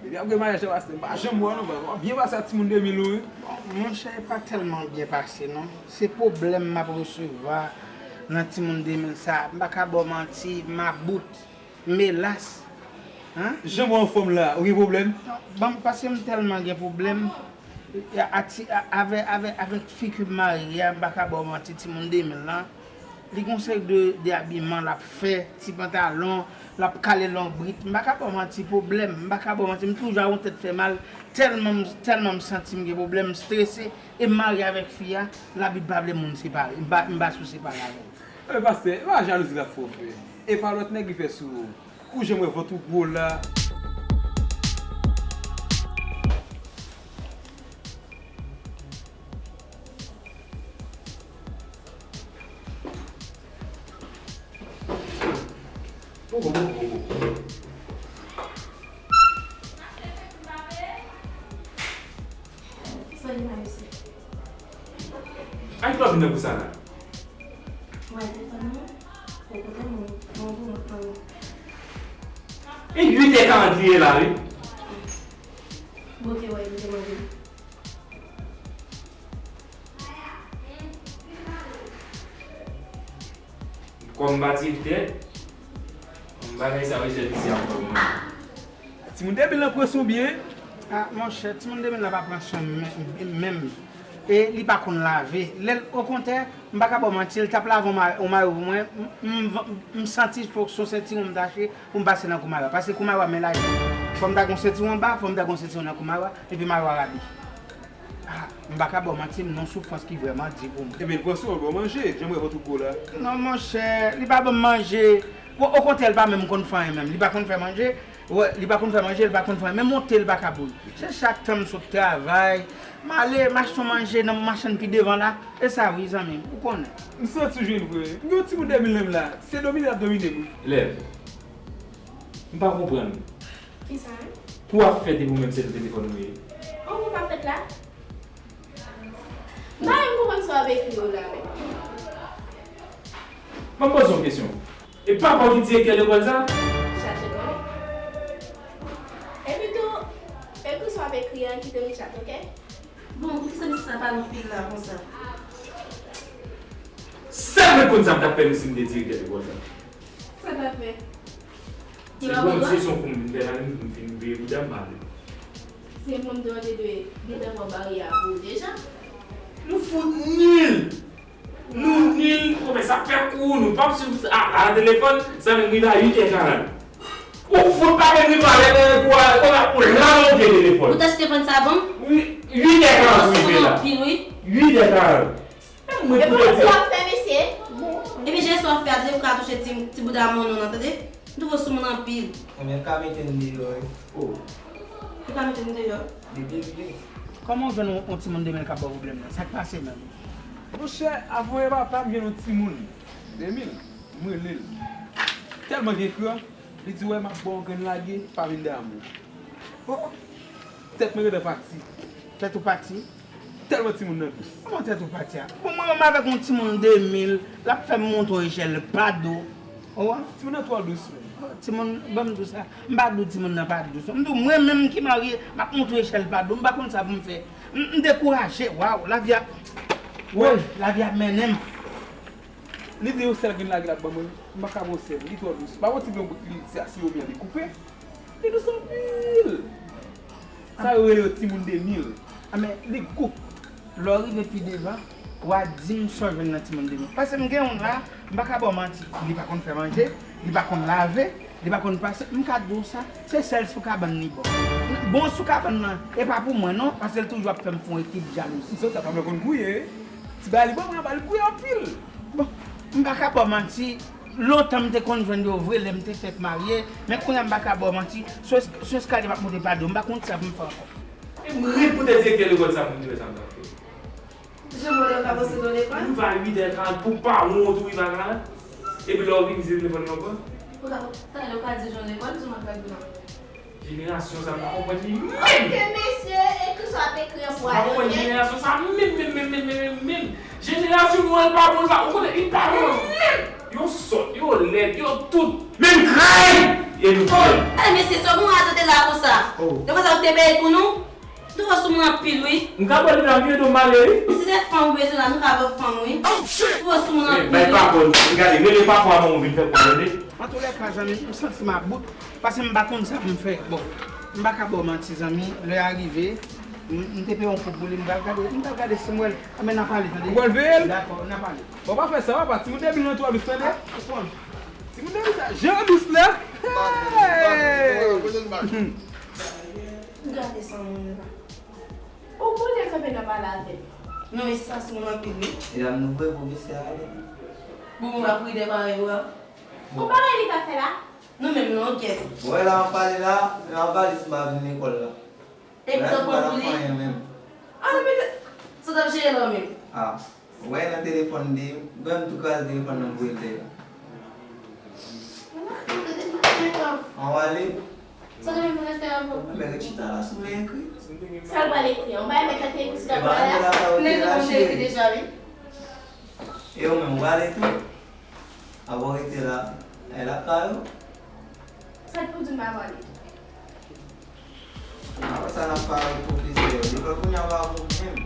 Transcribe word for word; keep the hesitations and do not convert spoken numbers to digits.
Epi apre maryaj la, pastè, m pa janm wè w non, w ap byen pase ak timoun de mil ou, wi. Bon, monchè, e pa tèlman byen pase non. Se pwoblèm m ap resevwa nan timoun de mil sa. M pa ka ba w manti, m about, m elas. Hein? Jan m wè w anfòm la, ou gen pwoblèm? Non, bon, paske m tèlman gen pwoblèm, a, a ti, a, avè, avè, avèk fi ke m marye a, m pa ka ba w manti, timoun de mil lan, li gon seri de, de abiman l ap fè, ti pantalon, l ap kale lonbrit. M pa ka ba w manti, pwoblèm, m pa ka ba w manti, m toujou a yon tèt fè mal, tèlman m, tèlman m santi m gen pwoblèm, m strese, e m marye avèk fi a, Labib pa vle moun separe, m pa, m pa sou separe avè l. E pastè, e pa jalouzi l ap fè w fè. E pa lòt nèg li fè sou ou. Ou janm wè vant ou gwo la. Sa gen la mesye? Ay, twò vin nan kou sa la. Mwen te fann mwen, pou kote mwen, mwen pou mwen fann mwen. E uit è karant li ye la, wi. Bon, te wè, li te mande. Kòm m pa direktè, bagay sa yo jèt isi a ankò mwen. Timoun de mil lan pran swen w byen. Ah, monchè, timoun de mil lan pa pran swen m menm. E li pa konn lave. Lè l, okontrè, m pa ka ba w manti, l t ap lave yon ma-, yon mayo pou mwen, m, m, m santi fòk se yon sentiwon m t achte pou m pase nan kou mayo a. Paske kou mayo a men laj. Fò m ta gen yon sentiwon anba, fò m ta gen yon sentiwon nan kou mayo a, epi mayo a rabi. Ah, m pa ka ba w manti, m nan soufrans ki vrèman di pou mwen. Ebyen, l pran swen w, l ba w manje, jan m wè vant ou gwo la. Non, monchè, li pa ban m manje. Bon, okontrè, li pa menm konn fè anyen menm. Li pa konn fè manje, wè, li pa konn fè manje, li pa konn fè anyen. Menm monte, li pa ka boule. Se chak tan m sot travay, m ale, m achte yon manje nan machann pi devan la. E sa wi, zanmi m, ou konnen. M santi w jwenn vre. M gen yon timoun de mil menm la. Se domine l ap domine m wi. Lèv. M pa konprann. Kisa menm? Pou w ap fèt epi w menm se nan telefòn ou ye. An, ou pa fèt la? M pa menm konprann sa w ap ekri yo la menm. Ban m poze w yon kesyon. E papa w ki direktè lekòl sa? Chache konnen. Epi tou, ekri sa w ap ekri an, kite m tchat, oke? Bon, poukisa misye sa pale anpil la konsa? Sèl mwen konn sa m t ap fè nou si m te direktè lekòl sa. Sa w t ap fè? Se bon, se son kou m vin fè la, m fin veye bouda m pale. Se moun te dwe detann bò baryè a pou ou deja. Nou fout nil! Nou nil, pwofesè ap fè kou, nou p ap swiv a, a telefòn, sa menm rive a uit è karant. Ou fout pa menm rive a lè nan kou a, konn ap ou la nan vye telefòn. Ou ta chita vant sa bon? Wi, uit è karant rive la. Ou anpil, wi. Uit è karant. Mwen e pou w ap fè, mesye. Epi jan w ap fè a, w ka touche ti, ti bouda moun nan, tande? M twouve w sou moun anpil. Ebyen, m ka mete n deyò, wi. Oh. Ou ka mete n deyò? Depi l vle. Kòman w jwenn yon, yon timoun de mil k ap ba w pwoblèm nan? Sa k pase menm? Monchè, avan yè papa m jwenn yon timoun de mil, m rele l. Tèlman gen kran, li di, wè, m ap ba w grenn lage, pa vin dèyè mwen. Oh, oh. Tèt mwen gentan pati. Tèt ou pati? Tèlman timoun nan dous. Kòman tèt ou pati a? Bon, mwen menm avèk yon timoun de mil, l ap fè m monte yon echèl pa do. Ou wè? Timoun nan twò dous menm. Oh, timoun, ban m di w sa. M pa di w timoun nan pa dous. M di w, mwen menm ki marye, m ap monte yon echèl pa do. M pa konn sa pou m fè. M, m dekouraje. Waw, lavi a, woy, lavi ap mennen m. Li di yon sèl grenn lage l ap ban mwen. M pa ka ba w sèl. Li twò dous. M pa ba w ti blan bout li, se a siwo mè li koupe. Li dous anpil. Sa yo rele yo timoun de mil. A, men li gou. Lè w rive pi devan, w a di m sa w jwenn nan timoun de mil. Paske m gen youn la, m pa ka ba w manti. Li pa konn fè manje, li pa konn lave, li pa konn pase. M ka di w sa, se sèl sou kabann li bon. Bon sou kabann nan, e pa pou mwen non, paske l toujou ap fè m fè yon ekip jalouzi. M santi sa pa mwen konn gouye. Ti bagay li ban mwen anba, li gouye anpil. Bon, m pa ka ba w manti, lontan m te konn jwenn yo vre lè m te fèk marye, men kounye a m pa ka ba w manti, se, se eskalye m ap monte pa do, m pa konn sa pou m fè ankò. E m ret pou te direktè lekòl sa pou m te fè sa m t ap fè. Jan mwen yo ka poste w lekòl? Rive a uit è karant pou pa wont ou rive a karant. Epi lè w vini se telefòn nan w pran. Ou ka, talè w ka di jan lekòl, jan m ap gade w la. Jenerasyon sa m pa konprann li menm. Ok, mesye, ekri sa w ap ekri an pou ale, ok? M pa konprann jenerasyon sa menm, menm, menm, menm, menm, menm, menm. Jenerasyon nou an, l pa bon, l pa, ou konnen, li pa bon menm. Yo sòt, yo lèd, yo tout. Menm kray! E nou fè. Ale mesye, sa moun atande la konsa? Yo konsa ou te peye pou nou? Nou fò sou moun anpil wi. M ka ba li nan vye do male wi. Si se fanm ou bezwen la, nou ka ba fanm wi. Nou fò sou moun anpil. Bay papa, gade, rele papa a manman vin fè pwa tande. Antoulèka zanmi, m santi m about. Paske m pa konn sa pou m fè. Bon, m pa ka ba w manti zanmi, lè a rive, m, m te peye yon koup pou li, m pral gade, m pral gade si m wè l. Anben n a pale tande. Ou pral veye l? Dakò, n a pale. Bon, pa fè sa papa, timoun debil nan twa dous tande. Timoun debil sa, jan dous la. Hey! Gade sa moun la. Ou konnen kanpe nan pale avè l. Non, mesye sa sou moun anpil wi. E dam nou vre pwofesè a ye. Bon, moun ap ride parèy ou a. Bon, bagay li ka fè la. Nou menm non, kèt. Wè la, an pale la, an pale si m pa vin lekòl la. Epi tankou pou li. An, mete. Sa t ap jere la menm. Ah. Ou wè nan telefòn de, ou wè m tou kraze telefòn nan m voye l dèyè. An wale. Sa te menm fè lèstè avè w. Men ret chita la sou men ekri. Sa l pral ekri an? Ou bay mèt la te ekri sou tablo a la? Mèt la konn ekri deja wi. E ou menm ou pral ekri? Apre w rete la, e la kay ou. Sa k pou di m pa pale? Apre sa n ap pale pwofesè. Lekòl kounye a pa bon menm.